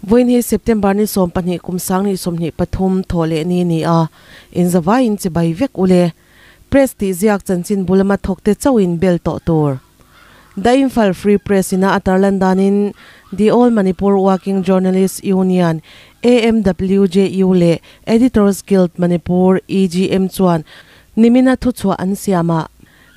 Vawiin hi September ni 12 kum 2023 thawh leh ni a ni a, inzavaiin chibai vek u le. Press tih ziak chanchin bulama thawkte chauhin bel tawh tur. The Imphal Free Press ina a tarlan danin The All Manipur Working Journalists Union, AMWJU, leh Editors Guild Manipur, EGM, chuan nimina thuchhuah an siam a.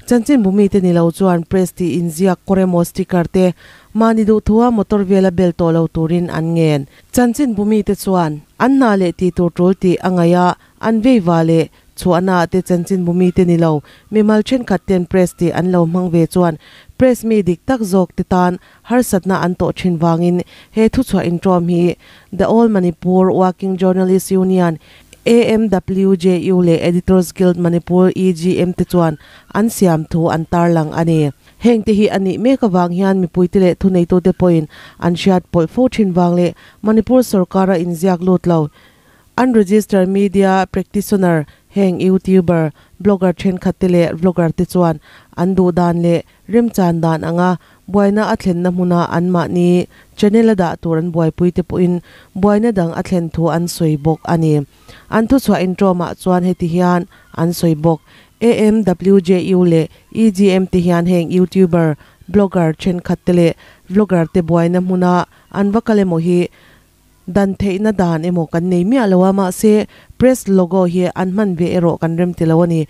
Chanchinbu mite ni lo chuan press tih inziak kawr emaw sticker te mahni duhthua motor vela bel tawh lo turin an ngen. Chanchinbu mite chuan an hna leh tih tur tul tih a ngaih a, an veiva leh chhuahna ah te chanchinbu mite ni lo mimal thenkhat ten press tih an lo hmang ve chuan press mi dik tak zawk te tan harsatna an tawh thin vangin he thuchhuah intawm hi The All Manipur Working Journalists Union, AMWJU, leh Editors Guild Manipur, EGM, te chuan an siam thu an tarlang a ni. Heng te hi a nih mek avang hian mipuite leh thuneitute pawhin an hriat pawlh fo thin vang leh Manipur sorkara inziak lut lo Unregistered media practitioner heng YouTuber, blogger thenkhat te leh vlogger te chuan an duh dan leh remchan dan anga buaina a thlenna hmuna anmahni channel a dah tur an buaipui te pawhin buaina dang a thlen thu an sawi bawk a ni. An thuchhuah intawmah chuan heti hian an sawi bawk, AMWJU leh EGM te hian heng YouTuber, blogger thenkhat te leh vlogger te buaina hmuna an va kal emaw hi Dan theihna dan emaw kan nei miah lo a, mahse press logo hi an hman ve erawh kan rem ti lo a ni.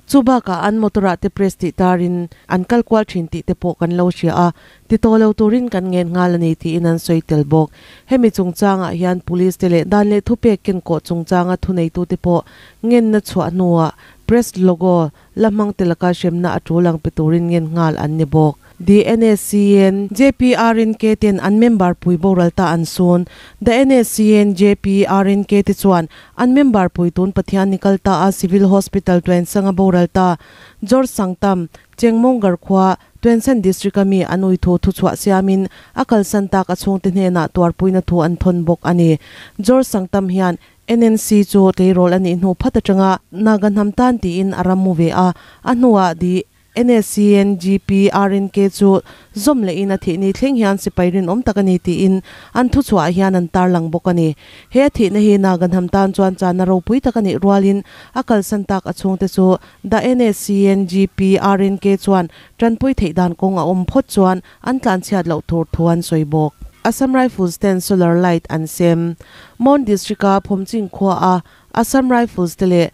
Chu bakah an motor ah te press tih tarin an kal kual thin tih te pawh kan lo hria a, ti tawh lo turin kan ngen nghal a ni tiin an sawi tel bawk. Hemi chungchangah hian police te leh dan leh thupek kenkawh chungchanga thuneitute pawh ngenna chhuah hnuah press logo la hmang te laka hremna a tul ang pe turin ngen nghal an ni bawk. The NSCN, JPRNK ten an member pui boral ta an sun. The NSCN, JPRNK te chuan an member pui tun Pathian ni kal ta a Civil Hospital Tuensanga boral ta George Sangtam, Chengmawnggar khua, Tuensan District a mi an ui thu thuchhuah siamin a kalsan tak a chhungte hnenah tuarpuina thu an thawn bawk a ni. George Sangtam hian NNC chu tleirawl a nih hnu phat atanga Naga hnam tan tiin a ram mu ve a, a hnuah The NSCNGP RNK chu zawm lehin a thihni thleng hian sipai rinawm tak a ni tiin an thuchhuah ah hian an tarlang bawk a ni. He a thihna hi Naga hnam tan chuan chana ropui tak a nih rualin a kalsan tak a chhungte chu The NSCNGP RNK chuan tanpui theih dan kawng a awm phawt chuan an tlanchhiat loh tur thu an sawi bawk. Assam Rifles ten solar light an sem. Mon District-a Phawmching khuaa Assam Rifles te leh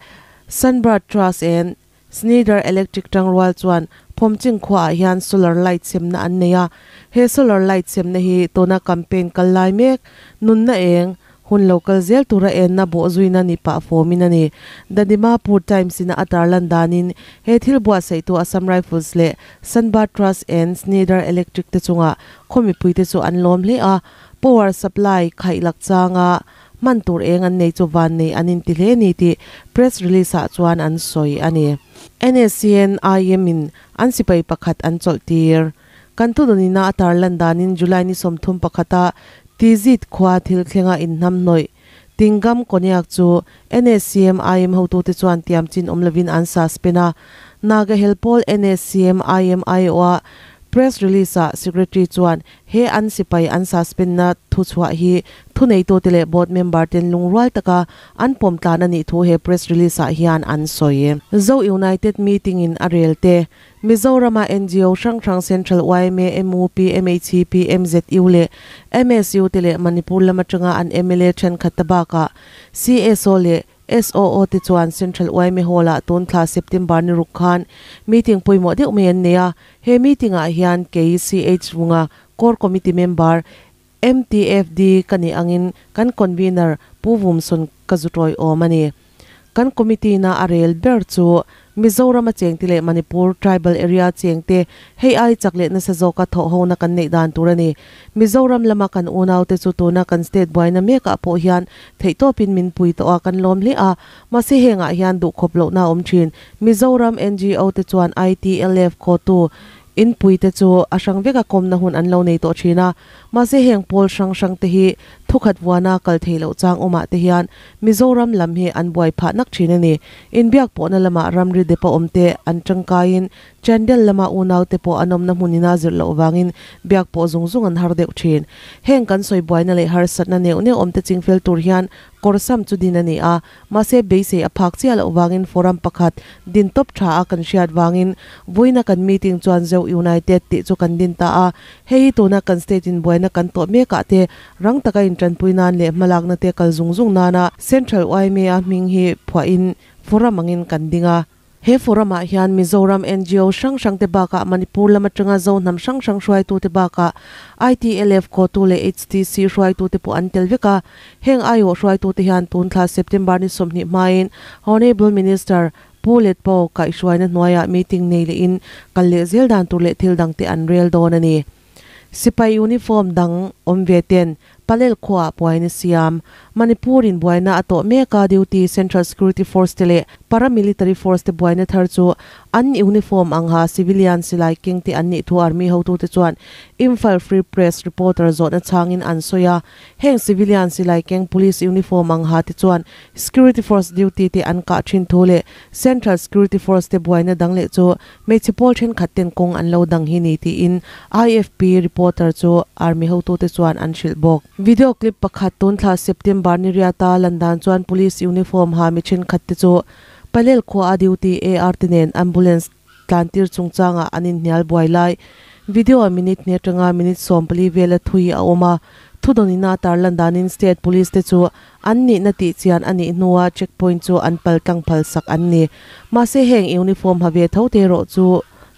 Sunbird Trust and Snyder Electric tangrual chuan Phawmching khuaah hian solar light semna an nei a. He solar light semna hi tuna campaign kal lai mek, nunna eng, Hun lo kal zel tura enna bawhzuina ni pah fawmin a ni. The Dimapur Times in a tarlan danin he thil buatsaihtu Assam Rifles leh Sanba Trust and Snyder Electric te chungah khaw mipuite chu an lawm hle a, power supply khaih lak changa hman tur eng an nei chu van nei an inti hle ni tih press release ah chuan an sawi a ni. NSCN IM in an sipai pakhat an chawlh tir. Kan thununina a tarlan danin July ni 30 pakhata Tizit khua thil thlenga inhnamhnawih Tingam Konyak chu NSCM IM hotute chuan tiam chin awm lovin an suspend a. Naga Helpawl NSCM IM aiawha press release-ah Secretary chuan he an sipai an suspend-na thuchhuah hi thuneitute leh board member ten lungrual taka an pawm tlan a nih thu he press release-ah hian an sawi. Zo United meeting-in a rel te Mizorama ngo hrang hrang Central yma, mup, mhep, MZU leh MSU te leh Manipur lam atanga an mla thenkhat ta bakah CSO leh SOO te chuan Central yma Hall-ah tun thla September ni ruk khan meeting pawimawh deuh mai an nei a. He meeting-ah hian kei CH Vunga, Core Committee member, MTFD ka nih angin kan Convener Pu Vumsun ka zu tawiawm a ni. Kan committee na a rel ber chu Mizoram a chengte leh Manipur tribal area chengte hei ai chak leh nasa zawka thawhhona kan neih dan tur a ni. Mizoram lama kan unaute chu tuna kan state buaina mekah pawh hian theihtawpin min pui tawh a, kan lawm hle a. Mahse hengah hian duhkhawp lohna a awm thin. Mizoram ngo te chuan ITLF khawtu inpui te chu a hrang veka kawmna hun an lo nei tawh thin a. Mahse heng pawl hrang hrang te hi Thukhat vuana kal thei loh chang awmah te hian Mizoram lam hi an buai phah nak thin a ni. Inbiak pawhna lamah ramri depa awmte an tangkaiin Chandel lama unaute pawh an awmna hmun ina zirh loh vangin biak pawh zung zung an har deuh thin. Heng kan sawi buaina leh harsatna neuh neuh awmte chingfel tur hian kawrsam chu din a ni a, mahse beisei a phak chiah loh vangin forum pakhat din tawp tha a kan hriat vangin vawiina kan meeting chuan Zo United tih chu kan din ta a. Hei hi tuna kan state in buaina kan tawh mekah te rang taka intanpui nan leh hmalakna te kal zung zung nana Central yma a hming hi phuahin forum angin kan ding a. He forum-ah hian Mizoram ngo hrang hrangte bakah Manipur lam atanga Zo hnam hrang hrang hruaitute bakah ITLF khawtu leh HTC hruaitute pawh an tel vek a. Heng aiawh hruaitute hian tun thla September ni 20 hmain Honourable Minister Pu Letpao kaihhruaina hnuaiah meeting nei lehin kal leh zel dan tur leh thil dangte an rel dawn a ni. Sipai uniform dang awm ve ten Palel khuaah buaina siam. Manipur in buaina a tawh mek a, duty Central Security Force te leh Paramilitary Force te buaina thar chu an uniform ang ha civilian silai keng te an nih thu Army hotute chuan Imphal Free Press reporter zawhna chhangin an sawi a. Heng civilian silai keng police uniform ang ha te chuan Security Force duty te an kah thin thu leh Central Security Force te buaina dang leh chu Hmeichhe pawl thenkhat ten kawng an lo dang hi ni tiin IFP reporter chu army hotute chuan an hrilh bawk. Video clip pakhat tun thla September ni riata lan dan chuan police uniform ha mi thenkhat te chu Palel khua a duty AR te nen ambulance tlan tir chungchangah an inhnial buai lai. Video a minute hnih atanga minute 14 vela thui a awm a, thudawn ina tarlan danin state police te chu An nihna tih chian a nih hnua check point chu an pal tlang phal sak an ni. Mahse heng uniform ha ve tho te erawh chu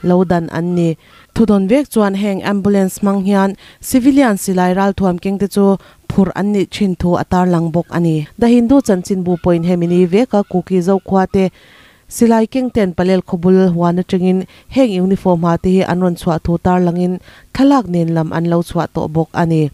lo dan an ni. Thudawn vek chuan heng ambulance hmang hian civilian silai ralthuam keng te chu phurh an nih thin thu a tarlang bawk a ni. The Hindu chanchinbu pawhin hemi ni veka Kuki Zokhua te silai keng ten Palel khawbul huan atangin heng uniform ha te hi an rawn chhuah thu tarlangin thlalak nen lam an lo chhuah tawh bawk a ni.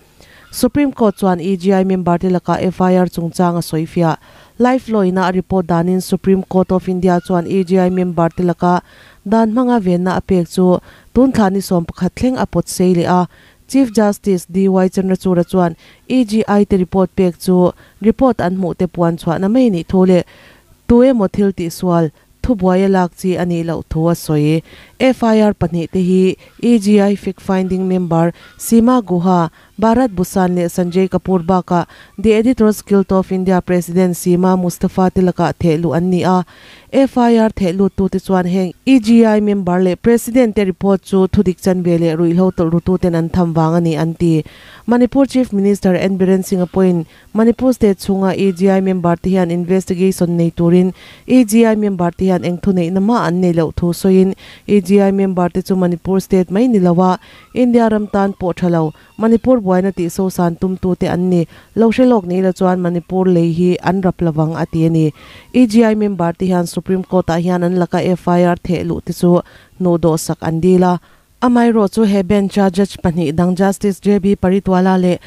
Supreme Court chuan EGI member te lakah FIR chungchang a sawi fiah. Life Law ina a report danin Supreme Court of India chuan EGI member te laka dan hmanga venna a pek chu tun thla ni 11 thleng a pawt sei leh a. Chief Justice DY Chandrachud-a chuan EGI te report pek chu report an hmuh te puan chhuahna mai nih thu leh tu emaw thil tihsual Thubuai a lak chi a nih loh thu a sawi. FIR pahnihte hi EGI Fact Finding member Seema Guha, Bharat Bhushan leh Sanjay Kapoor bakah The Editors Guild of India President Seema Mustafa te lakah theh luh an ni a. FIR theh luttute chuan heng EGI member leh President te report chu thudik chanve leh ruihhlo tawlh rututen an tham vang a ni an ti. Manipur Chief Minister N Biren Singh-a pawhin Manipur State chhunga EGI member te hian investigation nei turin EGI member te hian eng thuneihna mah an nei loh thu sawiin EGI member te chu Manipur State mai ni loa India ram tan pawh tha lo Manipur buaina tih sosan tumtu te an ni lo hre lawk ni la chuan Manipur lei hi an rap lovang a ti a ni. EGI member te hian Supreme Court ah hian an laka FIR theh luh te chu hnuhdawh sak an dil a. Amaherawh chu he bench-a judge pahnih dang Justice JB Parituala leh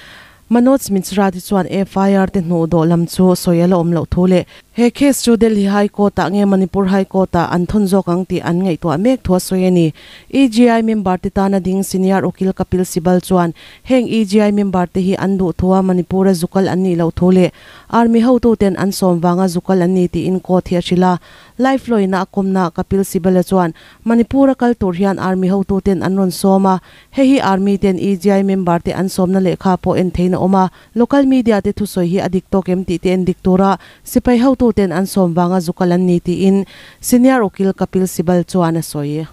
Manoj Mishra te chuan FIR te hnuh dawh lam chu sawi a la awm loh thu leh he case chu Delhi High Court-ah nge Manipur High Court-ah an thawn zawk ang tih an ngaihtuah mek thu a sawi a ni. EGI member te tana ding senior ukil Kapil Sibal chuan heng EGI member te hi an duh thua Manipur-a zukal an nih loh thu leh Army hotuten an sawm vanga zukal an ni tiin court hi a hrilh a. Live lawina a kawmna Kapil Sibal-a chuan Manipur-a kal tur hian Army hotuten an rawn sawm a, hei hi Army ten EGI member te an sawmna lehkha pawh en theiin a awm a, local media te thusawi hi a dik tawk em tih te en dik tura sipai hotuten an sawm vanga zu kal an ni tiin Senior Ukil Kapil Sibal chuan a sawi.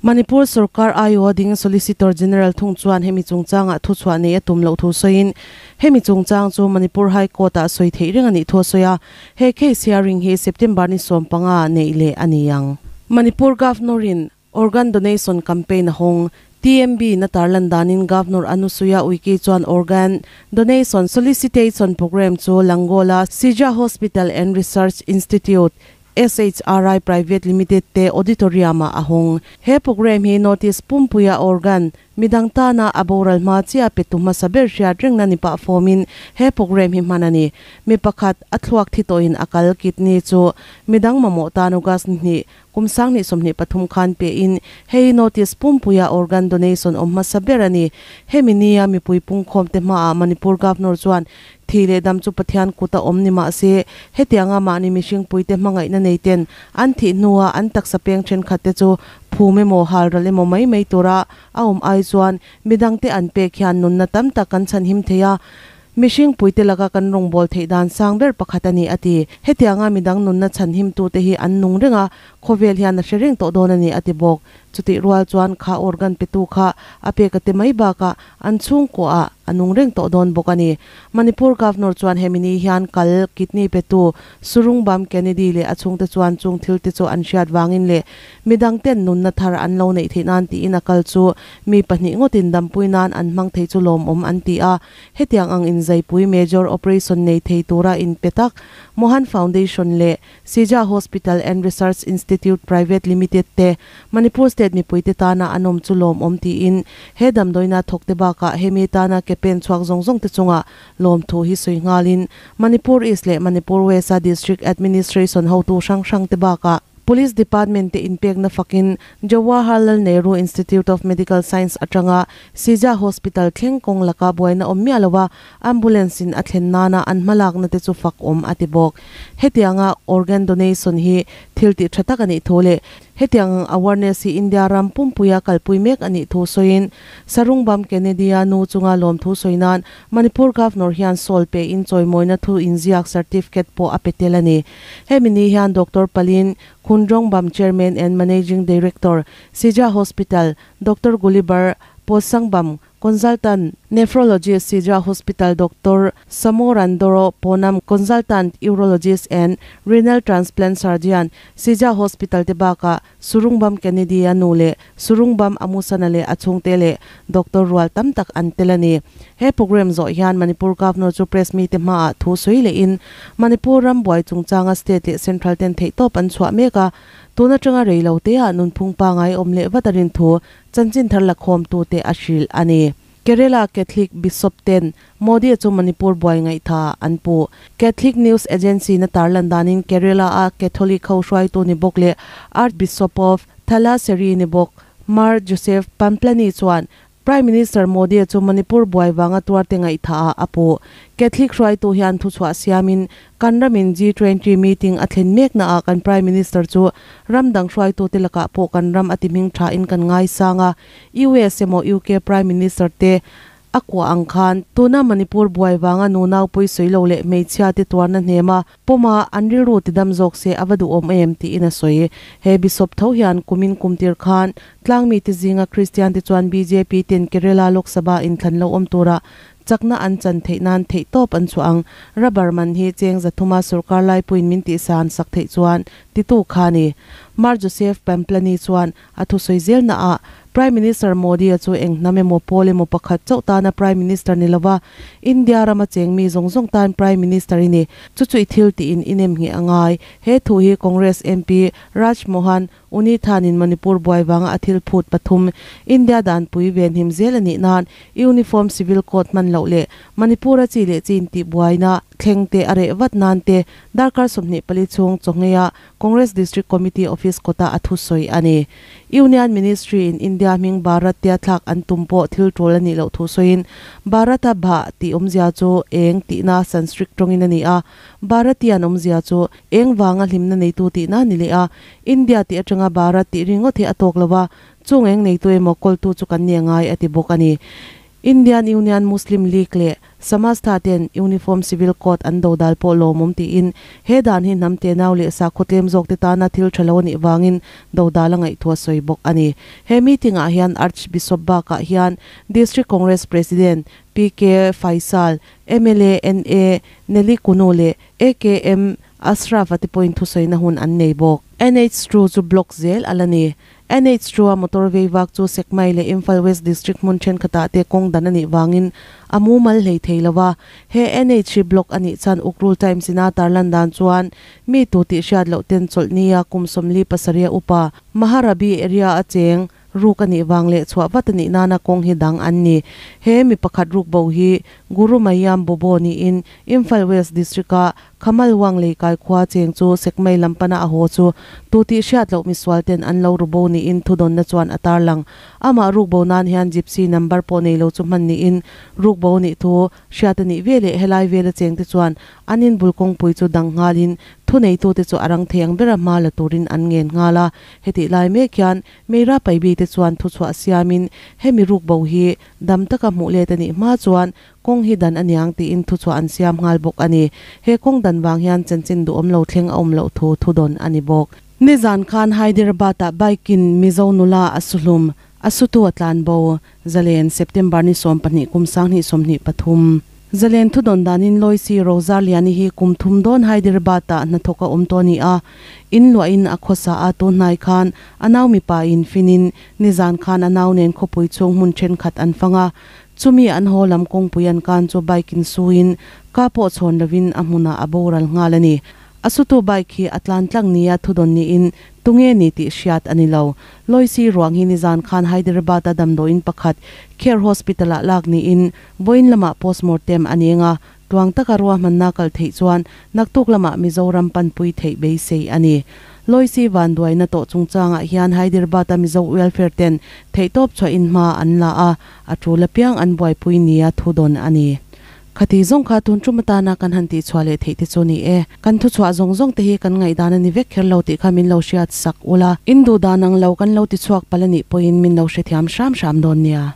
Manipur sorkar aiawha ding Solicitor General thung chuan hemi chungchangah thuchhuah nei a tum loh thu sawiin hemi chungchang chu Manipur High Court-ah sawi theih reng a nih thu a sawi a, He case hearing hi September ni 15 neih leh a ni ang. Manipur Governor-in Organ Donation Campaign a hawng. TMB na tarlan danin Governor Anusuya Uikey chuan Organ Donation Solicitation Programme chu Langola Sija Hospital and Research Institute, SHRI Private Limited te auditorium-ah a hawng. He programme hi Notice pumpuia Organ Midang tana a boral hma chiah pe tu hmasa ber hriat rengna ni pah fawmin he programme hi hman a ni. Mi pakhat a thluak thi tawhin a kal kidney chu midang mamawh tan August ni hnih kum 2023 khan pein hei notice pumpuia organ donation awm hmasa ber a ni. Hemi nia mipui pungkhawm te hmaah Manipur Governor chuan Thi leh dam chu Pathian kut a awm ni mah se, hetianga mahni mihringpuite hmangaihna nei ten an thih hnua an taksa peng thenkhat te chu phum emaw halral emaw mai mai tura a awm ai chuan midangte an pek hian nunna tam tak kan chhanhim thei a, mihringpuite laka kan rawngbâwl theih dan sang ber pakhat a ni, a ti. Hetianga midang nunna chhanhimtute hi an nung reng a, khawvel hian a hre reng tawh dawn a ni, a ti bawk. Chutih rual chuan kha organ petu kha a pek a ti mai bakah an chhungkuaah a nung reng tawh dawn bawk a ni. Manipur Governor chuan hemi ni hian kal, kidney petu, Surungbam Kennedy leh a chhungte chuan chung thil te chu an hriat vangin leh midang ten nunna thar an lo neih theih nan tiin a kal chu mi pahnih ngawtin dampui nan an hmang thei chu lawmawm an ti a. Hetiang ang inzaipui major operation nei thei tura inpe tak Mohan Foundation leh Sija Hospital and Research Institute Private Limited te Manipur State mipuite tana an awm chu lawmawm tiin he damdawiina thawkte bakah hemi tana ke pen chhuak zawng zawng te chungah lawmthu hi sawi nghalin Manipur East leh Manipur West-a District Administration hotu hrang hrang te bakah Police Department te inpekna fakin Jawaharlal Nehru Institute of Medical Science atanga Sija Hospital thleng kawng laka buaina awm miah loa Ambulance in a thlen nana an hmalakna te chu fak awm a ti bawk. Hetianga organ donation hi thil tih tha tak a nih thu leh hetiang ang awareness hi India ram pumpuia kalpui mek a nih thu sawiin Sarungbam Kennedy-a nu chunga lawmthu sawi nan Manipur Governor hian sawl pe in chawimawina thu inziak certificate pawh a pe tel a ni. Hemi ni hian Doctor Palin Khundrongbam Chairman and Managing Director, Sija Hospital, Doctor Gulibar Potsangbam, Consultant, Nephrologist, Sija Hospital Doctor Samorandoro Ponam, Consultant, Urologist and Renal Transplant Surgeon, Sija Hospital te bakah Surungbam Kennedy-a nu leh Surungbam Amusana leh a chhungte leh Doctor rual tam tak an tel a ni. He programme zawh hian Manipur Governor chu press mite hmaah thu sawi lehin Manipur ram buai chungchanga state leh central ten theihtawp an chhuah mek a, tun atanga rei lo teah nunphung pangai awm leh vat a rin thu Chanchin thar lakhawmtute a hrilh a ni. Kerala Catholic Bishop ten Modi chu Manipur buai ngaihtha an puh. Catholic News Agency na tarlan danin Kerala a Catholic ho hruaitu ni bawk leh Archbishop of Thalassery ni bawk Mar Joseph Pamplany chuan Prime Minister Modi chu Manipur buai vanga tuarte ngaihtha ah a puh. Catholic hruaitu hian thuchhuah siamin Kan ramin G20 meeting a thlen meknaah kan Prime Minister chu ram dang hruaitute lakah pawh kan ram a ti hming thain kan ngaisang a, US emaw UK Prime Minister te a kuah ang khan tuna Manipur buai vanga nunau pawi sawi lo leh hmeichhia te tuarna hnema pawma an rilru ti dam zawk se a va duhawm em tiin a sawi. He Bishop tho hian kumin kumtir khan tlangmite zinga Kristian te chuan bjp ten Kerala Lok Sabha inthlan lo awm tura Chakna an chan theih nan theih tawp an chhuah ang. Rubber man hi cheng zathuma sorkar laipuiin min tihsan sak theih chuan titu kha a ni. Mar Joseph Pamplany chuan a thusawi zelna ah Prime Minister Modi-a chu eng hnam emaw pawl emaw pakhat chauh tana Prime Minister ni lova India rama cheng mi zawng zawng tan Prime Minister i ni. Chu chu i thil tiin i nem ngheh a ngai. He thu hi Congress MP Raj Mohan Unithan-in Manipur buai vanga a thil phut pathum India danpui venhim zel a nih nan Uniform Civil Code hman loh leh Manipur-a chi leh chi intih buaina thleng te a reh vat nan te darkar 24 chhung chawngheia Congress District Committee Office kawta a thusawi a ni. Union Ministry in India hming Bharat tia thlak an tum pawh thil tul a nih loh thu sawiin Bharata Bha tih awmzia chu eng tihna Sanskrit tawngin a ni a, Bharatian awmzia chu eng vanga hlimna neitu tihna a ni leh a, India tih atanga Bharat tih ringawt hi a tawk lo a, chung eng neitu emaw kawltu chu kan ni a ngai a ti bawk a ni. Indian Union Muslim League leh Samastha ten Uniform Civil Code an dodal pawh lawmawm tiin he dan hi hnam tenau leh sakhaw tlem zawkte tana thil tha lo a nih vangin dodal a ngaihthua sawi bawk a ni. He meeting ah hian Archbishop bakah hian District Congress President PK Faisal, mla NA Nelly Kunu leh AKM Ashraf a te pawhin thusawina hun an nei bawk. NH two chu block zel a la ni. NH two a motor vei vak chu Sekmai leh Imphal West District hmun thenkhatah te kawng dan a nih vangin a mumal hlei thei lo a. He NH hi block a nih chuan Ukhrul Times ina tarlan dan chuan mi tu tih hriat loh ten chawlh nia kum 47 upa Maharabi area a cheng. Ruk a nih vang leh chhuah vat a nih nana kawng hi dang an ni. He mi pakhat ruk bo hi Guru Mayam Bobo niin Imphal West District-a Khamal Wang leikai khua cheng chu Sekmai lam pana a haw chu tu tih hriat loh misual ten an lo ru bo niin thudawnna chuan a tarlang. Amah ruk bo nan hian Gypsy number pawh nei lo chu hman niin ruk bo nih thu hriat a nih veleh helai vela cheng te chuan an inbul kawngpui chu dang nghalin thuneitute chu a rang thei ang bera hma la turin an ngen nghal a. Hetih lai mek hian Meira Paibi te chuan thuchhuah siamin hemi ruk bo hi dam taka hmuh let a nih hma chuan kawng hi dan a niang tiin thuchhuah an siam nghal bawk a ni. He kawng dan vang hian chanchin duhawm lo thleng a awm loh thu thudawn a ni bawk. Nizan khan Hyderabad-ah bike-in Mizo nula a su hlum, a sutu a tlan bo. Zalen, September ni 12 kum 2023. Zalen thudawn danin Loisi Rozarliani hi kum thum dawn Hyderabad-ah hnathawk a awm tawh a ni a, in luahin a khawsa a, tun hnai khan a nau mipa in finin nizan khan a nau nen khawpui chhung hmun thenkhat an fang a, chumi an haw lam kawngpui an kan chu bike in suin ka pawh chhawn lovin a hmunah a boral nghal a ni. A sutu bike hi a tlan tlang nia thudawn niin tunge ni tih hriat a ni lo. Loisi ruang hi nizan khan Hyderabad-a damdawiin pakhat Care Hospital-ah lak niin vawiin lamah postmortem a neng a, tluang taka ruahmanna kal theih chuan naktuk lamah Mizoram panpui theih beisei a ni. Loisi vanduaina tawh chungchangah hian Hyderabad-a Mizo welfare ten theihtawp chhuahin hma an la a, a tul apiang an buaipui nia thudawn a ni. Khati zawng kha tun tum atana kan han tihchhuah leh theih te chu ni e. Kan thuchhuah zawng zawng te hi kan ngaihdan a ni vek kher lo tih kha min lo hriat sak ula. In duhdan ang lo kan lo tichhuak palh a nih pawhin min lo hrethiam hram hram dawn nia.